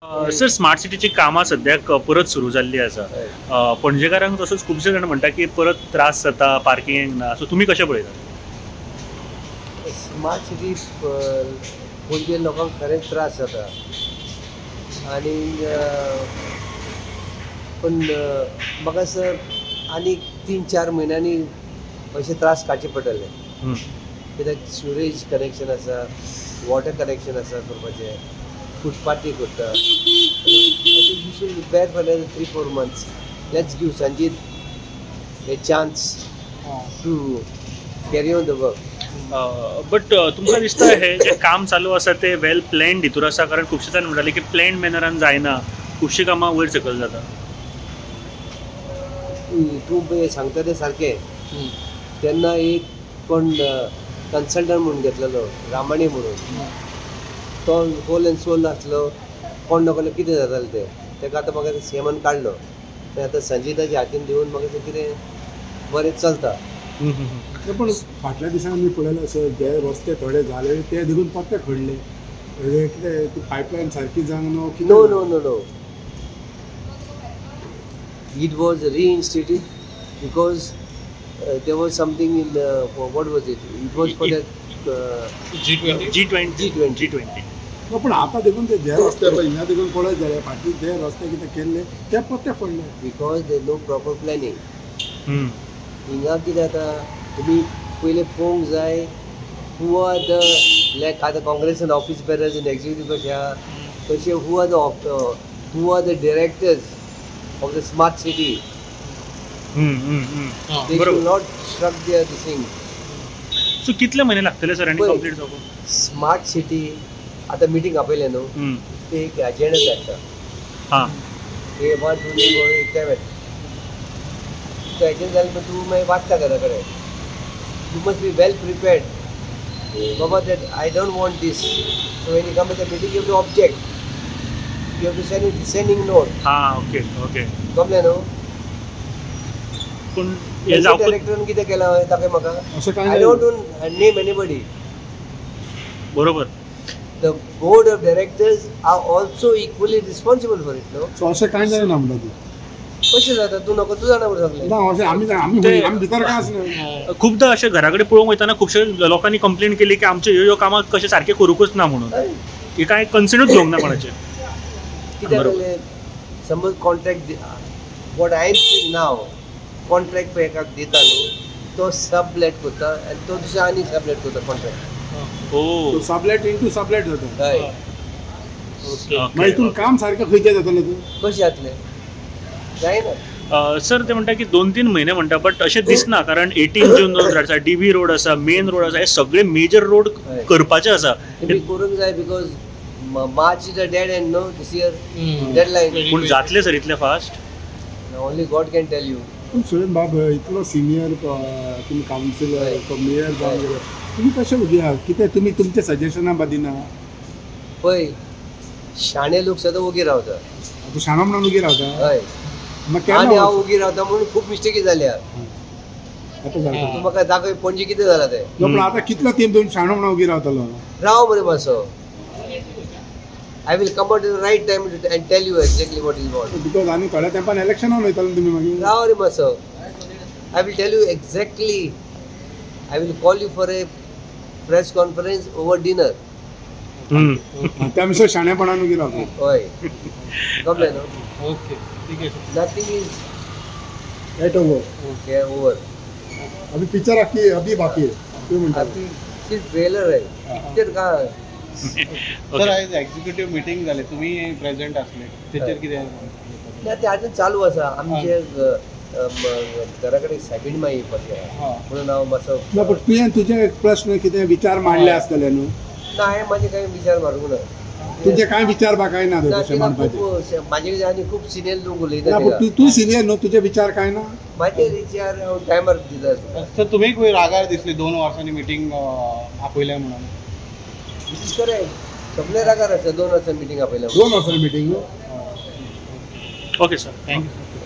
Sir, smart सिटीची कामां सद्याक परत सुरू जाल्ली आसा. पणजेकारांक तसोच खुबशे जाण म्हणटा की परत त्रास जाता, पार्किंग ना. सो तुमी कशें पळयतात? स्मार्ट सिटी पणजे लोकांक खरेंच त्रास जाता आनी पण म्हाका सर आनी 3-4 म्हयन्यांनी अशे त्रास काडचे पडटले. कित्याक सिवरेज कनेक्शन आसा, वॉटर कनेक्शन आसा करपाचें, फुटपाथी करता. You should bear for 3-4 months. Let's give Sanjit a chance to carry on the work. But तुमकां दिसता हे जे काम चालू आसा ते वेल प्लॅन्ड हितूर आसा? कारण खुबशे जाण म्हणटाले की प्लॅन्ड मॅनरान जायना, खुबशीं कामां वयर सकयल जाता. तूं सांगता तें सारकें. तेन्ना एक कोण कन्सल्टंट म्हणून घेतलेलो, रामाणी म्हणून, तो होल एंड सोल आसलो. कोण ना कोण कितें जातालें तें ताका आतां म्हाका सीएमान काडलो. तें आतां संजिताच्या हातीन दिवन म्हाका तें कितें बरें चलता. पण फाटल्या दिसांनी आमी पळयलें सर, जे रस्ते थोडे जाले ते देखून परते खडले. कितें पायपलायन सारकी जावंक ना? No no no no, it was reinstated because there was something in the, what was it? It was for that G20 G20. No, पण आता देखून ते जे रस्ते पळय हिंगा देखून पळयत जाल्यार फाटीं जे रस्ते कितें केल्ले ते परते पडले. Because there no proper planning. हिंगा कितें जाता, तुमी पयलें पळोवंक जाय who are the like आतां काँग्रेसान ऑफीस बेरर्स आनी एक्झिक्युटीव कशें आहा तशें who are the directors of the smart city. They should not shrug their this thing. So कितले महिने लागतले सर आनी कंप्लीट जावपाक? स्मार्ट सिटी आतां मिटींग आपयलें न्हू, ते एक एजेंडा धाडटा. हां, ते 1 2 3 4 एक टायम येता. तो एजेंडा जालें पण तूं मागीर वाचता घरा कडेन. You must be well prepared Baba that I don't want this. So when you come at the meeting you have to object, you have to send a dissenting note. हां, ओके ओके, कळ्ळें न्हू? पूण हे जावपाक डायरेक्टरान कितें केलां दाखय म्हाका. अशें कांय I don't name anybody. बरोबर. The board of directors are also equally responsible for it, no? So अशें कांय जायना म्हणटा तूं? कशें जाता तूं नको तूं जाणा बरें सगळें. ना अशें आमी आमी भितर कांय आसना. खुबदां अशें घरा कडेन पळोवंक वयतना खुबशे लोकांनी कंप्लेन केली की आमच्यो ह्यो ह्यो कामां कशें सारकें करुंकूच ना म्हणून. हे कांय कन्सर्नूच घेवंक ना कोणाचें. कित्याक जालें, समज contract what I am seeing now, contract पळय एकाक दिता न्हू, तो सबलेट करता आनी तो दुसरो आनी सबलेट करता कॉन्ट्रॅक्ट. ओ, सबलेट इंटू सबलेट जाता. हय. मागीर हितून काम सारकें खंयचें जातलें? तूं कशें जातलें? जायना सर. ते म्हणटा की 2-3 म्हयने म्हणटा, बट अशें दिसना. कारण 18 जून रोड आसा, डीबी रोड आसा, मेन रोड आसा, हे सगळे मेजर रोड करपाचे आसा. तुमी करूंक जाय because March is a dead end no, this year deadline. पूण जातले सर इतले fast? Only God can tell you. पूण सुरेन बाब इतलो सिनियर तुमी कावन्सिलर, मेयर जावन गेले, तुमी कशें उगी आहा? कितें तुमी तुमचे सजेशनां बा दिना? पळय, शाणे लोक सदां ओगी रावता. तूं शाणो म्हणून ओगी रावता? हय. आनी हांव ओगी रावता म्हणून खूब मिस्टेकी जाल्या. तूं म्हाका दाखय पणजे कितें जालां तें. पूण आतां कितलो तेंप दोन शाणो म्हणून ओगी रावतलो? राव मरे मातसो. I will come out at the right time and tell you exactly what is what. Because आनी थोड्या तेंपान इलेक्शनान वयतलो तुमी मागीर. राव रे मातसो. I will tell you exactly. I will call you for a press conference over dinner. त्या मिसळ शाणेपणान ओगी रावता. हय, कळ्ळें न्हू? ओके, ठीक आहे. Nothing is at over. Okay, over. अभी पिक्चर अभी अभी बाकी आहे. तू म्हणता अभी सिर्फ ट्रेलर आहे. पिक्चर का? सर, आयज एक्झिक्युटीव मिटींग जाले, तुमी प्रेझेंट आसले, तेचेर कितें? ना, ते आजून चालू आसा. आमचे घरा कडेन सायबीण माई येवपाची आहा म्हणून हांव मातसो. ना, पण तुवें तुजे प्रश्न कितें विचार मांडले आसतले न्हू? ना, हांवें म्हाजे कांय विचार मारूंक ना. तुजे कांय विचार बा कांय ना तशें म्हणपाचें? म्हाजे कडेन आनी खूब सिनियर लोक उलयता. पूण तूं सिनियर न्हू, तुजे विचार कांय ना? म्हाजे विचार हांव टायमार दिता. सर, तुमी खंय रागार दिसले 2 वर्सांनी मिटींग आपयल्या म्हणून? Is correct. सगळे रागार आसा 2 वर्सां मिटींग आपयल्या. 2 वर्सांनी meeting? Okay sir, thank you.